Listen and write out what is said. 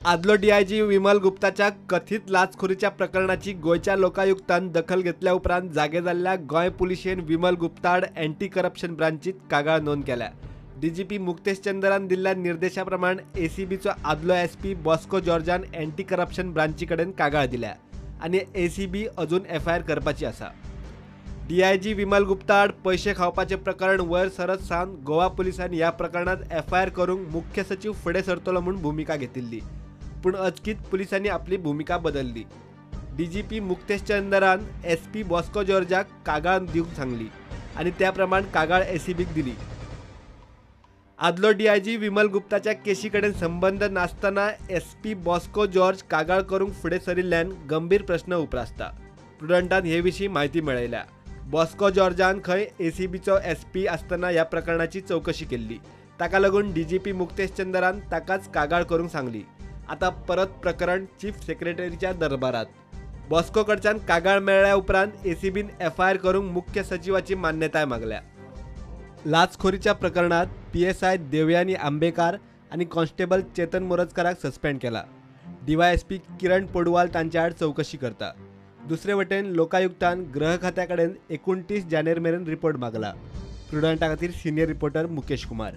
आदलो डीआयजी विमल गुप्ताच्या कथित लाचखोरीच्या प्रकरणाची गोंयच्या लोकायुक्तान दखल घेतल्या उपरांत जागे जाल्ल्या गोंय पुलिशेन विमल गुप्ता आड अँटी करप्शन ब्रांचीत कागाळ नोंद केल्या. डीजीपी मुक्तेश चंदरान दिल्ल्या निर्देशा प्रमाण एसीबीचो आदलो एसपी बॉस्को जॉर्जान अँटी करप्शन ब्रांची कडेन कागाळ दिल्या आनी एसीबी अजून एफआयआर करपाची आसा. डीआयजी विमल गुप्ता आड पयशे खावपाचें प्रकरण वयर सरत सावन गोवा पुलिसांनी ह्या प्रकरणांत एफआयआर करूंक मुख्य सचीव फुडें सरतलो म्हूण भुमिका घेतिल्ली, पूण अचकीत पुलिसांनी आपली भुमिका बदलली. डीजीपी मुक्तेश चंदरान एसपी बॉस्को जॉर्जाक कागाळ दिवंक सांगली आनी त्या प्रमाण कागाळ एसीबीक दिली. आदलो डीआयजी विमल गुप्ताच्या केशी कडेन संबंद नासतना एसपी बॉस्को जॉर्ज कागाळ करूंक फुडें सरिल्ल्यान गंभीर प्रश्न उप्रासता. प्रुडंटान हे विशीं म्हायती मेळयल्या. बॉस्को जॉर्जान खंय एसीबीचो एसपी आसतना ह्या प्रकरणाची चवकशी केल्ली, ताका लागून डीजीपी मुक्तेश चंदरान ताकाच कागाळ करूंक सांगली. आतां परत प्रकरण चीफ सेक्रेटरीच्या दरबारात. बॉस्को कडच्यान कागाळ मेळ्ळ्या उपरांत एसीबीन एफआयआर करूंक मुख्य सचिवाची मान्यताय मागल्या. लाचखोरीच्या प्रकरणात पीएसआय देवयानी आंबेकार आनी कॉन्स्टेबल चेतन मोरजकाराक सस्पेंड केला. डीवायएसपी किरण पोडवाल तांच्या आड चवकशी करता. दुसरे वटेन लोकायुक्तान गृह खात्या कडेन 29 जानेर मेरेन रिपोर्ट मागला. प्रुडंटा खातीर सिनियर रिपोर्टर मुकेश कुमार.